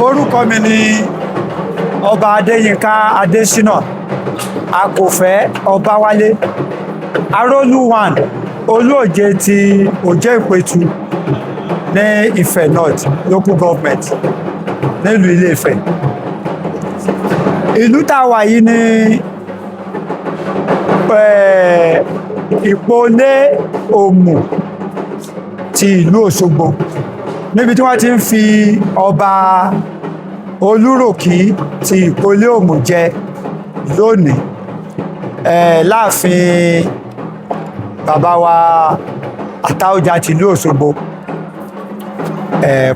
Orúkọ mi ni Ọba Adéyínká Adésínà Akòfẹ́ Ọbáwálé, Arólú one, Olúòje ti Òjé Ìpẹ̀tù ní Ifẹ̀ North Local Government nílùú Ilé-Ifẹ̀. Ìlú tá a wà yìí ní Ìpolé Òmù ti ìlú Òṣogbo, níbi tí wọ́n ti ń fi Ọba Olúròkí ti Ìpolé Òmù jẹ lónìí, láàfin bàbá wa Àtáọ̀jà tìlú Òṣogbo,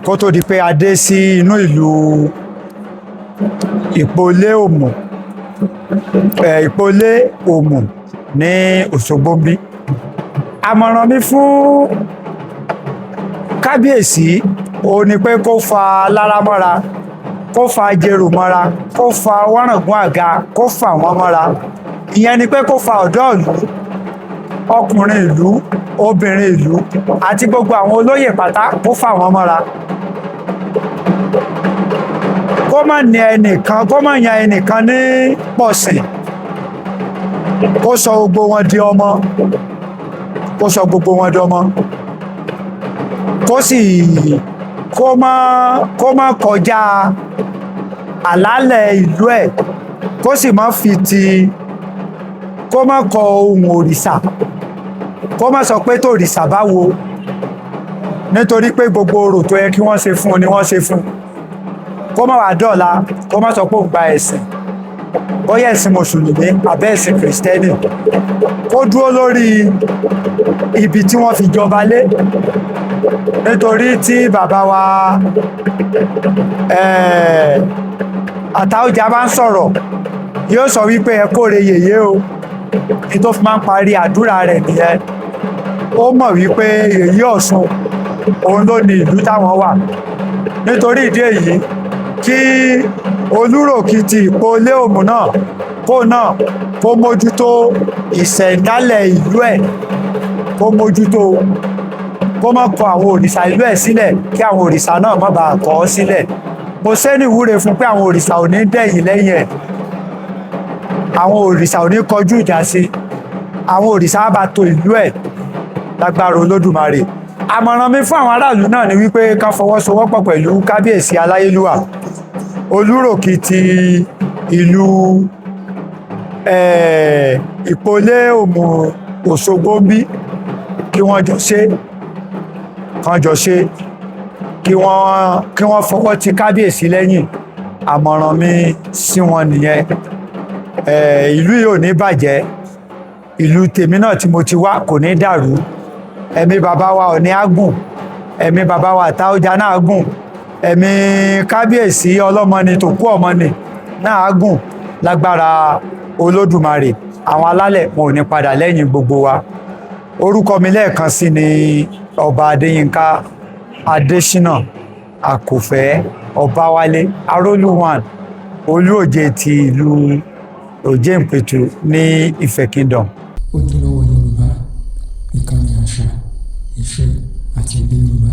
kó tó di pé a dé sí inú ìlú Ìpolé Òmù, Ìpolé Òmù ní Òṣogbo ń bí. Àmọ̀ràn mi fún kábíyèsí ó ní pé kó fa lára mọ́ra, kó fa jèrò mọ́ra, kó fa wárangún àga, kó fà wọ́n mọ́ra. Ìyẹn ni pé kó fa ọ̀dọ́ ìlú, ọkùnrin ìlú, obìnrin ìlú àti gbogbo àwọn olóyè pátá, kó fà wọ́n mọ́ra. Kó má ní ẹnìkan, kó má yan ẹnìkan ní pọ̀sìn, kó sọ gbogbo wọn di ọmọ, kó sọ gbogbo wọn di ọmọ, kó sì kó má kọjá àlàálẹ̀ ìlú ẹ̀, kó sì má fi ti, kó má kọ ohun òrìṣà, kó má sọ pé tó òrìṣà báwo, nítorí pé gbogbo orò tó yẹ kí wọ́n ṣe fún un ni wọ́n ṣe fún un. Kó má wàá dọ̀la, kó má sọ pé òun gba ẹ̀sìn, bóyá ẹ̀sìn Mùsùlùmí àbẹ́ ẹ̀sìn Kìrìsìtẹ́nì. Kó dúró lórí ibi tí wọ́n fi jọba lé, nítorí tí bàbá wa Àtáọ̀jà bá ń sọ̀rọ̀, yóò sọ wípé ẹ kóre yèyé o. Ní tó fi máa ń parí àdúrà rẹ̀ nìyẹn. Ó mọ̀ wípé yèyé Ọ̀ṣun òun ló ní ìlú táwọn wà. Nítorí ìdí èyí, kí Olúròkì ti Ìpolé Òmù náà, kó náà kó mójútó ìṣẹ̀dálẹ̀ ìlú ẹ̀, kó mójútó, kó má kọ àwọn òrìṣà ìlú ẹ̀ sílẹ̀, kí àwọn òrìṣà náà má bàa kọ̀ ọ́ sílẹ̀. Mo ṣe ní ìwúre fún pé àwọn òrìṣà ò ní dẹ̀yìn lẹ́yìn ẹ̀, àwọn òrìṣà ò ní kọjú ìjà sí, àwọn òrìṣà á bá tò ìlú ẹ̀ lágbára Olódùmarè. Àmọ̀ràn mi fún àwọn aráàlú náà ni wípé ká fọwọ́sowọ́pọ̀ pẹ̀lú kábíyèsí aláyélúwà Olúròkì ti ìlú Ìpolé Òmù Òṣogbo ń bí, kí wọ́n jọ ṣe, kán jọ ṣe, kí wọ́n fọwọ́ ti kábíyèsí lẹ́yìn. Àmọ̀ràn mi sí wọn nìyẹn. Ìlú yìí ò ní bàjẹ́. Ìlú tèmi náà tí mo ti wá kò ní dàrú. Ẹ̀mí bàbá wa ò ní á gùn, ẹ̀mí bàbá wa Àtáọ̀jà náà gùn, ẹ̀mí kábíyèsí ọlọ́mọni tó kú ọmọni náà á gùn lágbára Olódùmarè. Àwọn alálẹ̀ wọn ò ní padà lẹ́yìn gbogbo wa. Orúkọ mi lẹ́ẹ̀kan sí ni Ọba Adéyínká Adésínà Àkòfẹ́ Ọbáwálé, Arólú one, Olúòjé ti ìlú Òjé Ìpẹ̀tù ní Ifẹ̀ Kingdom. Ojúlówó Yorùbá, ìkànnì àṣà, ìṣe àti èdè Yorùbá.